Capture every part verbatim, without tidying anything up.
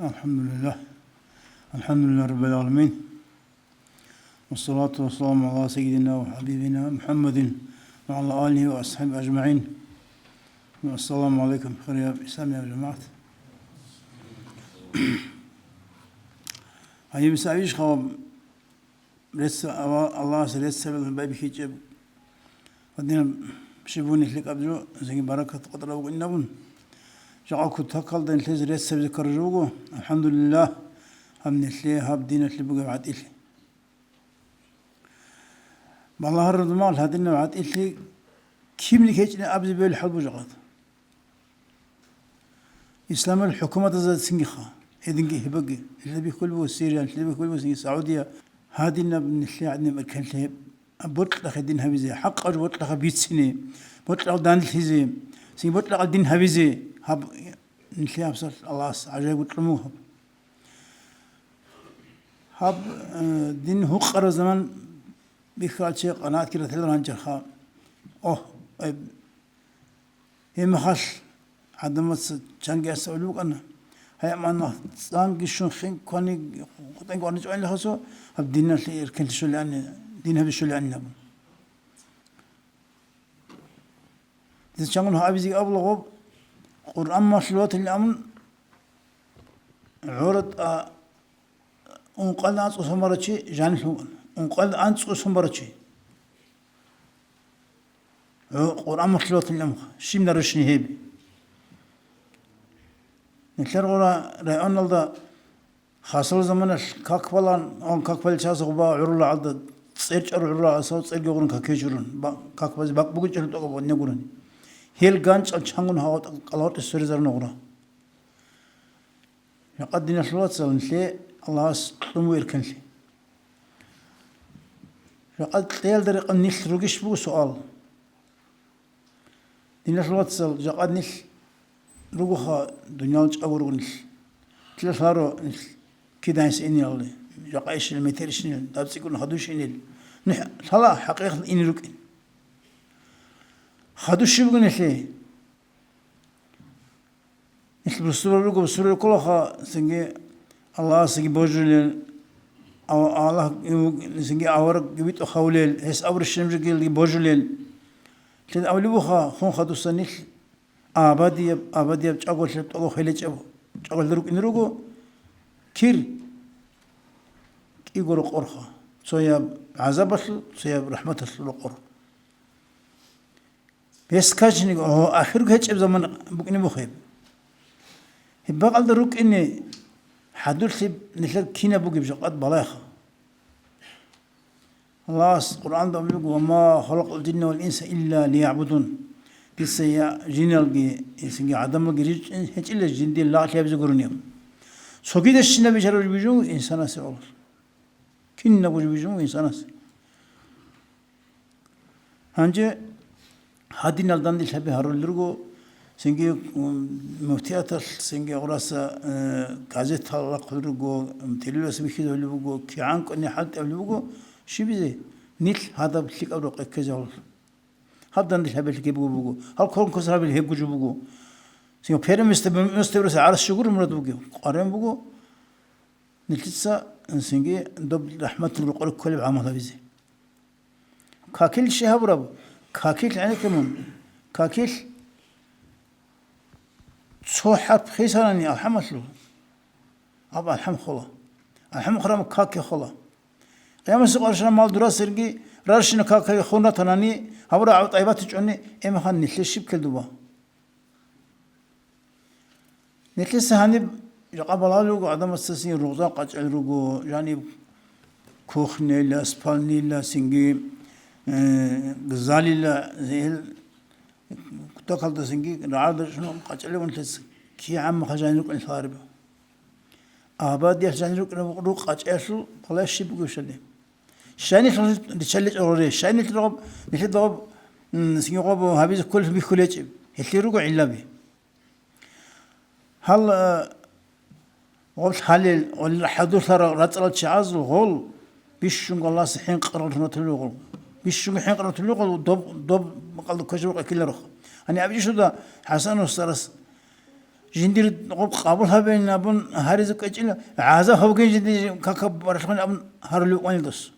الحمد لله. الحمد لله رب العالمين. والصلاة والسلام على سيدنا وحبيبنا محمد وعلى آله وأصحابه أجمعين. السلام عليكم, хириял исламиял жамагӀат. Гьаниб сабищ хаб рецц-, Аллагьас реццабилан байбихьичӀеб гьадинаб щиб буни лъикӀаб жо, зиги баракат къотӀраб буго инабун. Жакъа кутакалда нилъезе реццабизе ккараб жо буго, алхӀамдулиллагь, гьаб нилъее гьаб диналъе бугеб гӀатӀилъи. Балагьараб заман гьадинаб гӀатӀилъи кибни гьечӀебали абизе бегьулеб хӀал буго жакъа. Исламияб хӀукуматаздацингиха, гьединги гьебги, нилъеда бихьулеб буго Сирия, нилъеда бихьулеб буго Саудия, гьадинаб нилъее гӀадинаб эркенлъи гьеб. Бокьахъе дин гьабизе, хӀакъаб жо бокьахъе бицине, бокьахъе данделъизе, цинги бокьахъе дин гьабизе, гьаб нилъее гьабсагӀат Аллагьас гӀажаиб гьукъун буго гьаб. Гьаб, э, дин гьукъараб заман бихьарав чи къанагӀат ккаралъур гьанжеха. О, э, Гьеб мехалъ гӀадамаца чанги асулеб букӀана, гьай, амма цӀанги щун хин квани хутӀенги ваничӀо гьелдаса, гьаб диналъе эркенлъи щолебани, дин гьаби щолебани абун. Дица чангун гьабизе абула гъоб, Къуръан малъулев ватилан абун, гӀорат а, ункъоялда анцӀго сон барав чи жанив вукӀана. Ункъоялда анцӀго сон барав чи. Гьу, Къуръан мухӀлилатилан щиб нарушение гьеб? Нилъер гъура районалда хасал заманалъ как балан, он как балел чияс гъуба гӀурула гӀалда цӀер чӀару гӀурула, асав цӀерги гъурун каке журун, ба-, как базе бакӀ бугин чӀару тӀокӀаб гъур не гурони. Гьел ганчӀал чангун гьав-, кӀалгъоркье сверизарун гъура. Жакъа диналъул вацал нилъе Аллагьас кьун буго эркенлъи. Жакъа кьеялда рекъон нилъ ругищ буго суал. Диналъул вацал, жакъа нилъ ругоха, дуниял чӀаго руго нилъ. Нилъ лъаро нилъ киданиса инелали, жакъа ишин метер ишинел, дабцӀикӀун хадуш инел. Нилъ лъала хӀакъикъат ин рукӀин. Хадуш щиб буго нилъее? Нилъ бусурбаби руго, бусурбаби кколаха, цинги Аллагьасги божулел, ав-, Аллагь, цинги аварагги витӀухъавулел, гьес абурщинаб жо ккелги божулел. Лъида абулеб буха, хун хадуса нилъ абадияб, абадияб чӀаголъияб тӀокӀаб хвелечӀеб чӀаголъиялда рукӀине руго, кир кӀиго рокъорха, цояб гӀазабалъул, цояб рахӀматалъул рокъор. Бескачник, о, ахир гьечӀеб заман букӀине бугеб. Гьеб бакӀалда рукӀине хӀадурлъи нилъер кинаб бугеб жакъа балайха. Аллагьас Къуръанда абулеб буго: «Ва ма халакътул жинна вал инса илля лиягӀбудун». Дица я жиналги, инсанги, гӀадамалги рижин гьечӀила жинде лагълъи гьабизе гурони. Цогидасщинаб бижараб жо бижун инсанасе гӀоло. Кинабго жо бижун инсанасе. Гьанже гьадинал данделъаби гьарулел руго, цинги, м, муфтияталъ, цинги гъураса, э, газетал рахъулел руго, м, телевизоралъ бихьизабулеб буго, кигӀан кӀвани хӀалтӀизабулеб буго, щибизе? Нилъ гьадаб лъикӀаб рокъи ккезе гьавулел. Гьаб данделъабилъ гьеб буго буго. Гьал конкурс гьабил гьеб гужу буго. Цинги первое место, первое место гӀарц щугур мурад бугев. КъваригӀун буго. Нилъеца цинги доб рахӀматул рокъор кколеб гӀамал гьабизе. Какил щи гьабураб? Какил гӀенекке мун. Какил цо хӀарп хисанани алхӀамалъул. Аб алхӀам хола. АлхӀам хураб какги хола. Къиямасеб къваршараб мал дурасерги рарщина какги хун ратанани, гьабураб гӀав тӀайбатичӀони, эмахан нилъе щиб ккел дуба? Нилъеца гьаниб жакъа балагьулел руго, гӀадамаца цин ругъзал къачӀел руго, жаниб кухняйила, спальняйила, цинги, э, залила, гьел кутакалда цинги рагӀалда чӀун къачӀалев нилъеца кигӀан мехалъ жанир рукӀин лъалареб. Абадиялъ жанир рукӀин рукъ къачӀаялъул балагь щиб бугеб щали? Щай нилъ риччаличӀого ре, щай нилъ рогъоб, нилъеда гъоб, м, сигъоб гьабизе кколелъул бихьулечӀеб? Гьелъие руго гӀиллаби. Гьал, э, гъоб лъалел, гъол хӀадурлъарал рацӀцӀалал чагӀазул гъол бищунго Аллагьасе хӀинкъарал хӀурматулел гъол. Бищунго хӀинкъарал гъол доб, доб макъалда кквечӀеб къекилароха. Гьаниб абичӀо дуда ХӀасан устарас, жиндир гъоб къабул гьабейин абун гьаризе кӀвечӀила, гӀазаб гьабугин жиндир какаб баралъухъин абун гьарулев вукӀанил дос.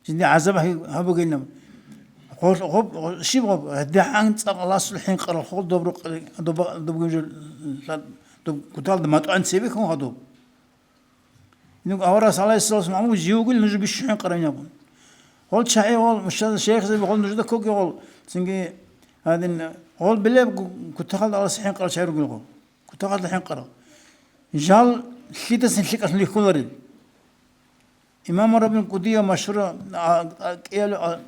Жиндир гӀазаб гьаб-, гьабугин абун. Гъоб, гъоб, щиб гъоб? ДагӀан цӀакъ ласул хӀинкъарал хъул доб рукъ-, доб, доб гунжул-, доб куталда матӀугӀан цебе хьун гьадуб. Нуг аварас гӀалайгьиссалату вассалам жив вугил нуж бищун хӀинкъарабин абун. Гъол чагӀи гъол, мушаза шейхзаби гъол нужда ккоги гъол, цинги гьадин, гъол билеб гу-, кутахъалда Аллагьас хӀинкъарал чагӀи ругел гъол. Кутахъалда хӀинкъарал. Жал лъидасан лъикӀалъун рихьуларел. Имам Рабин Кудия машгьур, а, а, кӀиялу, а,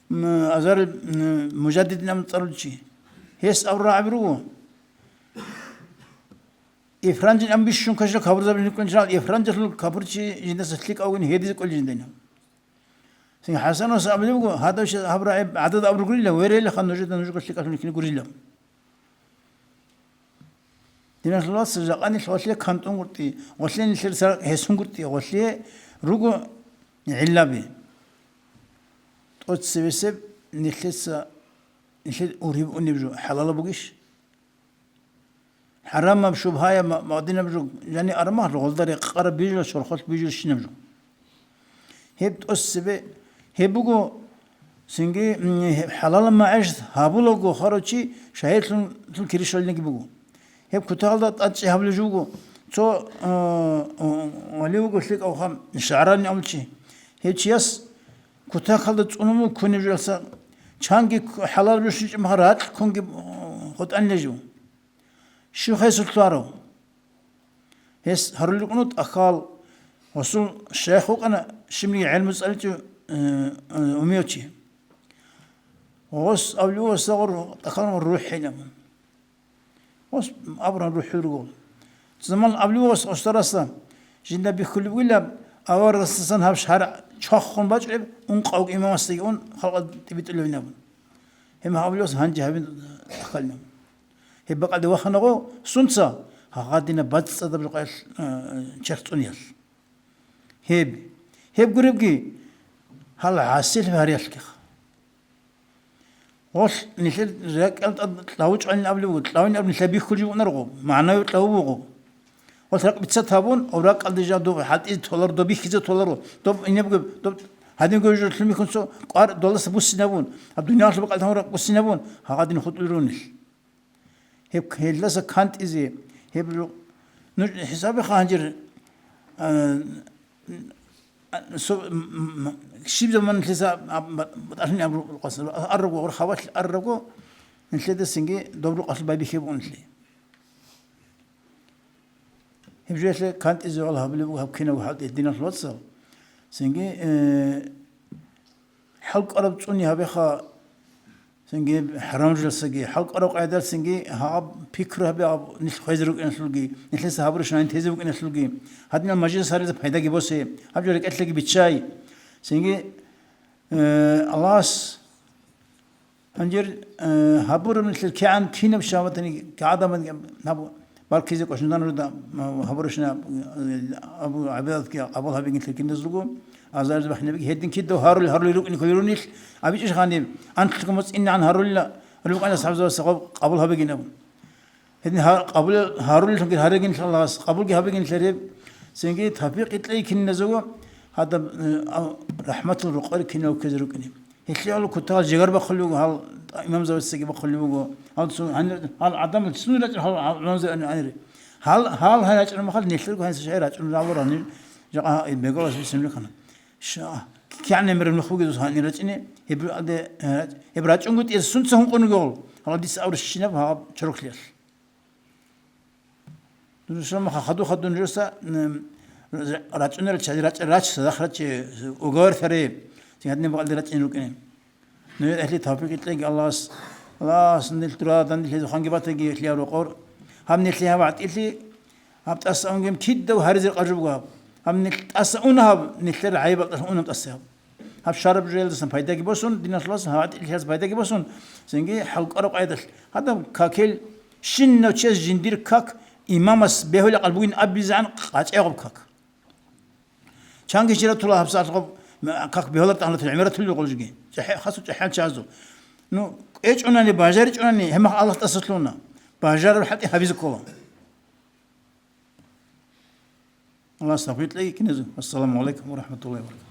м, азарил, м, мужаддидин абун цӀарулчи. Гьес абураб рагӀаби руго. Ифранжин ам бищун кашал кабурзабин рукӀун чӀал, ифранжалъул кабурчи жиндаса лъикӀавгин гьедизе кӀолин жиндайна. Син ХӀасанас абулебго, гьадав щай гьаб рагӀи гӀадада абургурила, верелаха нужеда нужго лъикӀалъун риккине гурила. Диналъулас жакъани гъолъие кантӀун гуртӀи, гъолъие нилъер саракъ гьесун гуртӀи, гъолъие руго гӀиллаби. ТӀоцебесеб нилъеца, нилъер ургьиб унеб жо хӀалала бугищ? ХӀарамаб, шубгьаяб, ма-, мадинаб жо жани армагьлу, гъолда рекъараб бижула, шорхолъ бижула щинаб жо. Гьеб тӀоцебе, гьеб буго, цинги, м, гьеб хӀалалаб магӀишат гьабулаго хварав чи шагьидлъун кири щолинаги буго. Гьеб кутакалда тӀадчӀи гьабулев жо вуго, цо, э, э, вали вуго лъикӀав хам, ШагӀрани абулчи. Гьев чияс кутакалда цӀунун вукунеб жоялса, чанги к-, хӀалал жо щвечӀеб мехалъ ракь ккунги, э, хутӀанила жо. Щив гьесулъ лъугьарав? Гьес гьарулел рукӀуна тӀахьал, гъосул шайх вукӀана, щибниги гӀелму цӀаличӀев, э, э, умияв чи. Гъос авлугьас гъур тӀахьалгун рухӀинабун. Гъос абураб рухӀул руго. Заман авлугьас гъосдарасда жинда бихьулеб бугила, аварагасдасан гьаб шагьар чвахун бачӀунеб, ункъавго имамасдаги ун, халкъалда тӀибитӀулевинабун. Гьеб авлугьас гьанже гьабин тӀахьалинабун. Гьеб бакӀалде вахана гъо, сунца? Гьагъадина бацӀцӀадаб жакъаялъ, э, черх цӀуниялъ. Гьеб, гьеб гуребги, гьал гӀасилъи гьариялъгиха. Гъолъ нилъер ракӀал тӀад кьавучӀванин абулеб буго, кьавин абун нилъер бихьулеб бугонаро, магӀнави кьаву буго. Гъолъ ракӀ бицат гьабун, гъоб ракӀалде жал доб хӀалтӀизе толаро, доб бихьизе толаро, доб инебго, доб гьадинго жо лъумихьун цо кӀвар долдаса буссинабун, гьаб дуниялалъул бакӀалде гьабун ракӀ буссинабун, гьагъадин хутӀулел руго нилъ. Гьеб гьелдаса кантӀизе, гьеб жо-, нуж хӀисабиха гьанжир, а, а, со-, м-, м-, щиб заман нилъеца аб-, аб-, батӀалъи абураб рукъаса, аррагу, гъур хавалъ аррагу, нилъедасинги доб рукъалъ байбихьи бугонлъи. Гьеб жоялъе кантӀизе гьал гьабулеб буго гьаб кинабго хӀалтӀи, диналъул вацал. Цинги, э, хӀалкӀвараб цӀуни гьабеха, цинги хӀарамжилсаги, хӀалкӀвараб къайдалъ цинги гьаб пикру гьабе гьаб нилъ хвезе рукӀиналъулги, нилъеца гьабурищ гьанин тезе букӀиналъулги, гьадинал мажлис гьаризе пайдаги босе, гьаб жо рекӀелъеги биччай. Цинги, э, Аллагьас Гьанжер, э, гьабураб нилъер кигӀан кинаб шагьватани гӀадаман гьаб баркизе кӀвачундан руда, м, гьабурабщина, э, Абу ГӀабидатги къабул гьабигин лъикӀиндаз руго, азарз бахинабиги гьедин кидав гьарулел гьарулел рукӀине кколел рунилъ, абичӀищ гьаниб, анлъго моцӀ инегӀан гьарулел рукӀана сахӀабзабаца къабул гьабигин абун. Гьедин гьа-, къабул гьарулеллъунги гьаригин Аллагьас, къабулги гьабигин лъереб. Цинги тавфикъ кьей киназего, гьадаб, э, а, рахӀматул рукъари кинав ккезе рукӀине. Гьелъие гьал кутакал жигар бахъулеб буго, гьал имамзабацаги бахъулеб буго. Гьал цо-, гьанир-, гьал гӀадамал цун рачӀа гьал, гьал имамзабани гьанир. Гьал, гьал гьай рачӀараб махал нилъерго гьанса шагьи рачӀун рагӀула гьанир. Жакъа гьа-, бегала бисмилла хана. Ша-, кигӀан гӀемераб нух бугезус гьанир рачӀине, гьеб аде, э, гьеб рачӀунго тӀаса сунца гьункъун ругел? Гьал дица аврищинаб гьаб чороклъиялъ. Дурусрама хадуха дун жоса, м, рачӀунел рач, рач, рач, садахъ рач, угавар таре, цин гьадин бакъалде рачӀин рукӀине. Ну, гьелъие тавфикъ кьеги Аллагьас, Аллагьас нил дурадан нилъезе ханги батаги гьелъие рокъор. Гьаб нилъее гьаб гӀатӀилъи, гьаб тӀаса унгем кидав гьаризе къажуб гьаб. Гьаб нилъ тӀаса ун гьаб, нилъер гӀайибал тӀаса унаб тӀаса гьаб. Гьаб шараб жоялдасан пайдаги босун, диналъулас гьаб гӀатӀилъиялъ пайдаги босун, цинги хӀалкӀвараб къайдалъ. Гьадаб какел щинав чияс жиндир как имамас бегьула къалбугин абизегӀан къачӀегъуб как. Чанги жиратула гьабсагӀат гъаб, м, как бегьулар тӀагьлатул гӀемератулел гъулжги. ЧӀехӀе-, хасу чӀехӀел чагӀазул. Ну, кӀвечӀунани, бажаричӀунани, гьемах Аллагь тӀасалъуна. бажараб хӀалтӀи гьабизе ккола. Аллагьас тавфикъ кьеги киназего. Ассаламу гӀалайкум ва рахӀматуллагьи ва баракатугьу.